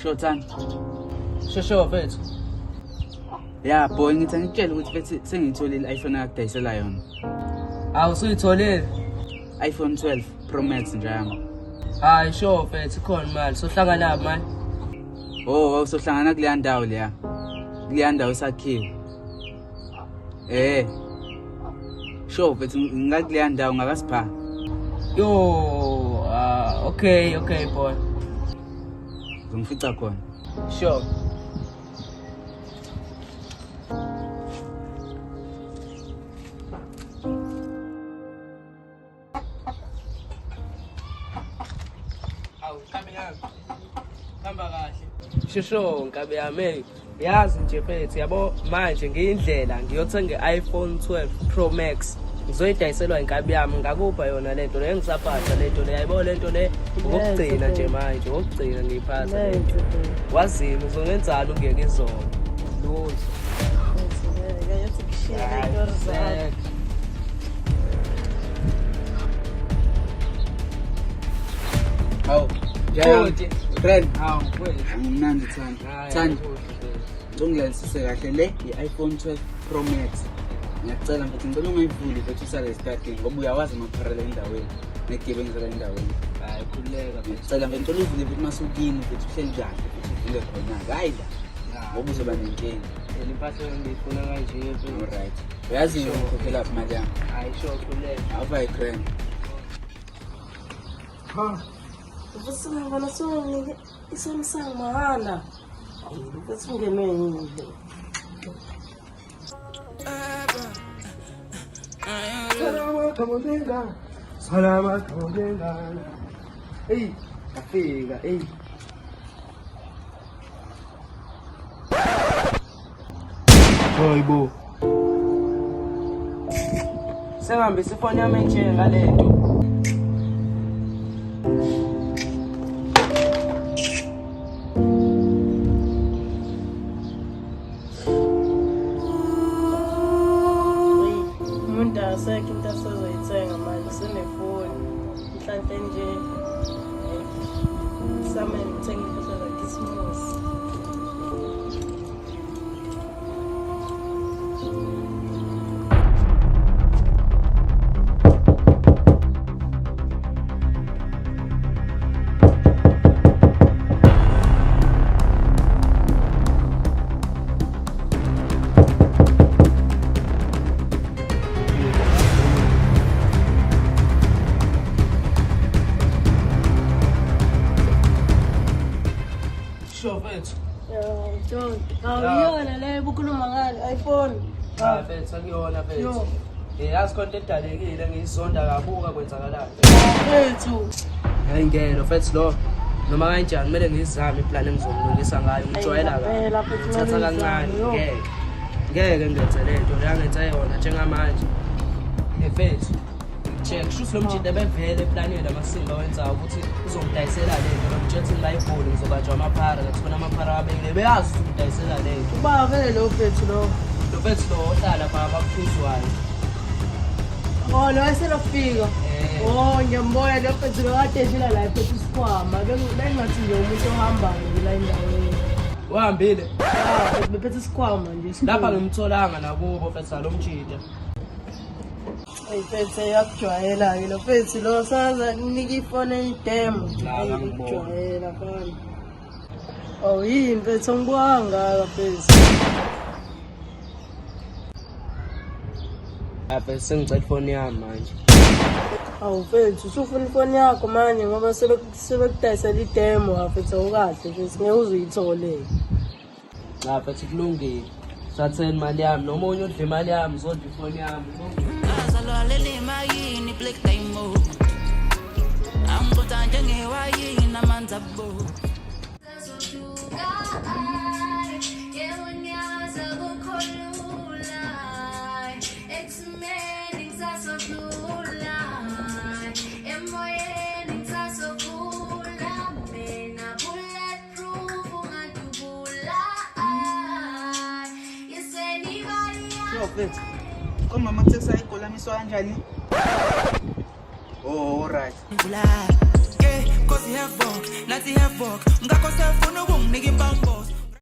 Sure Thando. Sure mfethu. Ya boy, ngithi angikutshele ukuthi mfethu sengiyitholile i-iPhone akudayisela yona. Awu, usuyitholile? iPhone 12 Pro Max nje yami. Hayi, sure mfethu, ikhona imali. Sohlangana manje. Oh, awusohlangana kuleya ndawo leya. Kuleya ndawo esakhiwe. Eh. Sure mfethu, ngakuleya ndawo ngakasipha. Yo, ah, okay boy. Ngizongifica khona. Sure. Awu, nkabi yami. Hamba kahle. Shusho, nkabi yami, hey. Yazi nje mfethu, yabo manje ngiyindlela ngiyothenga i-iPhone 12 Pro Max. Ngizoyidayiselwa inkabi yami, ngakupha yona lento le, ngisaphatha lento le, yayibo lento le ngokugcina nje manje, ngokugcina ngiyiphatha lento. Wazini uzongenzani ungiyeke izolo? Lutho. Hawu. Bhuti. Friend. Hawu, mfethu. Angimnandi Thando. Thando. Ngicela kahle le i-iPhone 12 Pro Max. Ngiyacela mfethu, ngicela ungayivuli mfethu, usale esitradini ngoba uyawazi amapharela endaweni negebengu zala endaweni. Hayi, khululeka mfethu. Ngiyacela mfethu, ngicela uvule mfethu masukini mfethu, uhleli kahle mfethu, uvule khona-ke. Hhayi la ngoba uzoba nenkinga. Phela impahla engiyifuna kanje mfethu. Alright. Uyazi ngikhokhela phi imali yami? Hayi, sure, khululeka. Awuba yi-grand. Futhi ngibona sunginike iSamsung mahhala. Futhi ungenwe yini le? Salama tholengana. Hey, ngafika, hey. Hayibo. Sengihambisa ifoni yami nje ngalento. Umuntu akasekho into asezoyithenga manje, usenefoni. Mhlampe nje samele ngithenge impahla zaKhisimusi. Sure mfethu. Yo, awuyona le bukhuluma ngani iPhone? Cha mfethu, akuyona mfethu. Yo. Eh, yazi khona into edalekile ngiyizonda kabuka kwenzakalani. Mfethu. Hayi ngeke lo mfethu lo, noma kanjani kumele ngizame iplan engizomlungisa ngayo, ngijwayela kabi. Ngempela, mfethu, Ngithatha kumele kancane uyizame, yo. ngeke. Ngeke ngenze lento le angenze yona njengamanje. Eh mfethu. Check, shuthi lo mjita ebevele eplanile amasimba wenzayo ukuthi uzongidayisela lento. Lo mjita ethi ngayibholi ngizobanjwa amaphara, ngathona amaphara abekile. Beyazi ukuthi ungidayisela lento. Uba vele lo mfethu lo. Lo mfethu lo ohlala pha abaphuzwayo. Oh, lo eselofika. Eh. Oh, ngiyambona lo mfethu lo kade edlula la ephethe isikhwama. Bengingathi nje umuntu ohambayo nje la endaweni. Uhambile. Ah, bephethe isikhwama nje esikhulu. Lapha ngimtholanga nakubo mfethu lo mjita. Eyi mfethu, uyakujwayela-ke lo mfethu lo, saza kunika ifoni eyidemo. La, Eyi, ngangibona. ukujwayela fana. Oh yini mfethu, angibukanga kangaka mfethu. Apha sengicela ifoni yami manje. Awu mfethu, usufuna ifoni yakho manje ngoba sebekudayisela idemo mfethu, awukahle mfethu, ngeke uze uyithole. Cha mfethu, kulungile. Thatheni imali yami noma omunye udla imali yami, uzodla ifoni yami. Ngazalwa leli mayini Black Diamond. Angixoxa njengewayini amanzi abo. Yebo, ngiyazi akukho lula ekumeni, ngisasodlula emoyeni, ngisasokhula mina, bulletproof ungadubula Sure mfethu. Komama kuthekisa igoli amiswa kanjani? Oh, alright. Yeah, cause Nathi havoc, nathi havoc. Ngakho sefuna ukunginika impambosi.